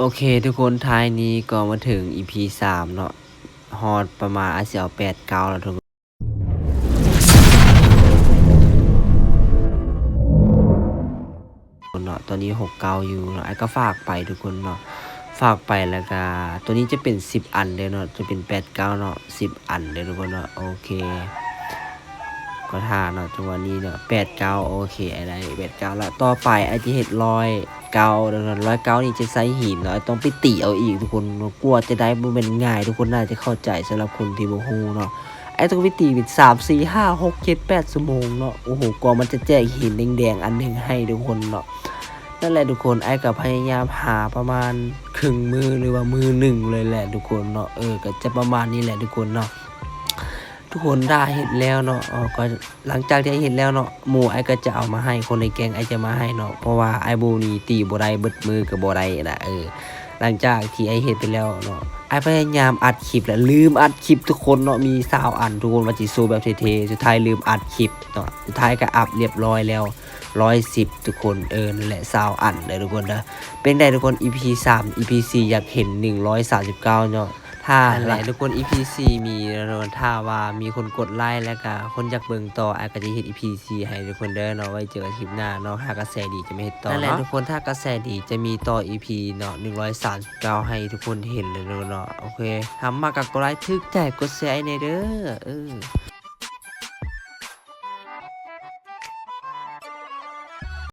ໂອເຄທຸກຄົນ ທ້າຍນີ້ກໍມາເຖິງອີພີສາມເນາະ ຮອດປະມານ ອ້າຍຊິເອົາແປດເກົ້າແລ້ວທຸກຄົນເນາະ ຕອນນີ້ຫົກເກົ້າຢູ່ເນາະ ອ້າຍກໍຝາກໄປທຸກຄົນເນາະ ຝາກໄປ ແລ້ວກະຕົວນີ້ຈະເປັນສິບອັນເດີເນາະ ຈະເປັນແປດເກົ້າເນາະ ສິບອັນເດີທຸກຄົນເນາະ ໂອເຄ ກໍຖ້າເນາະ ຈັງຫວະນີ້ເນາະ ແປດເກົ້າ ໂອເຄ ອ້າຍໄດ້ແປດເກົ້າລະ ຕໍ່ໄປອ້າຍຈະເຮັດຮ້ອຍເກົ້າເດີເນາະ ຮ້ອຍເກົ້ານີ້ຈະໃສ່ຫີນເນາະ ອ້າຍຕ້ອງໄປຕີເອົາອີກທຸກຄົນເນາະ ກວ່າຈະໄດ້ບໍ່ແມ່ນງ່າຍ ທຸກຄົນໜ້າຈະເຂົ້າໃຈ ສຳລັບຄົນທີ່ບໍ່ຮູ້ເນາະ ອ້າຍຕ້ອງໄປຕີເປັນສາມ ສີ່ ຫ້າ ຫົກ ເຈັດ ແປດຊົ່ວໂມງເນາະ ໂອ້ໂຫ ກວ່າມັນຈະແຈກຫີນແດງໆອັນໜຶ່ງໃຫ້ທຸກຄົນເນາະ ນັ້ນແຫຼະທຸກຄົນ ອ້າຍກໍພະຍາຍາມຫາປະມານເຄິ່ງມື້ ຫຼືວ່າມື້ໜຶ່ງເລີຍແຫຼະທຸກຄົນເນາະ ເອີ ກໍຈະປະມານນີ້ແຫຼະທຸກຄົນເນາະ. ທຸກຄົນ ຖ້າເຮັດແລ້ວເນາະ ເອີ ກໍຫຼັງຈາກທີ່ອ້າຍເຮັດແລ້ວເນາະ ໝູ່ອ້າຍກໍຈະເອົາມາໃຫ້ ຄົນໃນແກ້ງອ້າຍຈະມາໃຫ້ເນາະ ເພາະວ່າອ້າຍບໍ່ມີ ຕີບໍ່ໄດ້ ເບິດມື້ກໍບໍ່ໄດ້ນະ ເອີ ຫຼັງຈາກທີ່ອ້າຍເຮັດໄປແລ້ວເນາະ ອ້າຍພະຍາຍາມອັດຄລິບ ແລະ ລືມອັດຄລິບທຸກຄົນເນາະ ມີຊາວອັນ ທຸກຄົນ ວ່າຊິໂຊແບບເທ່ໆ ສຸດທ້າຍລືມອັດຄລິບເນາະ ສຸດທ້າຍກໍອັບລຽບຮ້ອຍແລ້ວ ຮ້ອຍສິບທຸກຄົນ ເອີ ນັ້ນແຫຼະ ຊາວອັນເດີທຸກຄົນເດີ ເປັນໃດທຸກຄົນ ອີພີສາມ ອີພີສີ່ ຢາກເຫັນໜຶ່ງຮ້ອຍສາມສິບເກົ້າເນາະ ຖ້າ ນັ້ນແຫຼະທຸກຄົນ ອີພີສີ່ ມີແລ້ວເນາະ ຖ້າວ່າມີຄົນກົດໄລ ແລ້ວກະຄົນຢາກເບິ່ງຕໍ່ ອ້າຍກໍຈະເຮັດ ອີພີສີ່ ໃຫ້ທຸກຄົນເດີເນາະ ໄວ້ເຈີກັນຄລິບໜ້າເນາະ ຖ້າກະແສດີຈະມາເຮັດຕໍ່ເນາະ ນັ້ນແຫຼະທຸກຄົນ ຖ້າກະແສດີຈະມີຕໍ່ ອີພີເນາະ ໜຶ່ງຮ້ອຍສາມສິບເກົ້າ ໃຫ້ທຸກຄົນເຫັນເລີຍເນາະ ໂອເຄ ຖ້າມັກກໍກົດໄລ ຖືກໃຈ ກົດແຊໃຫ້ແດ່ເດີ ເອີ.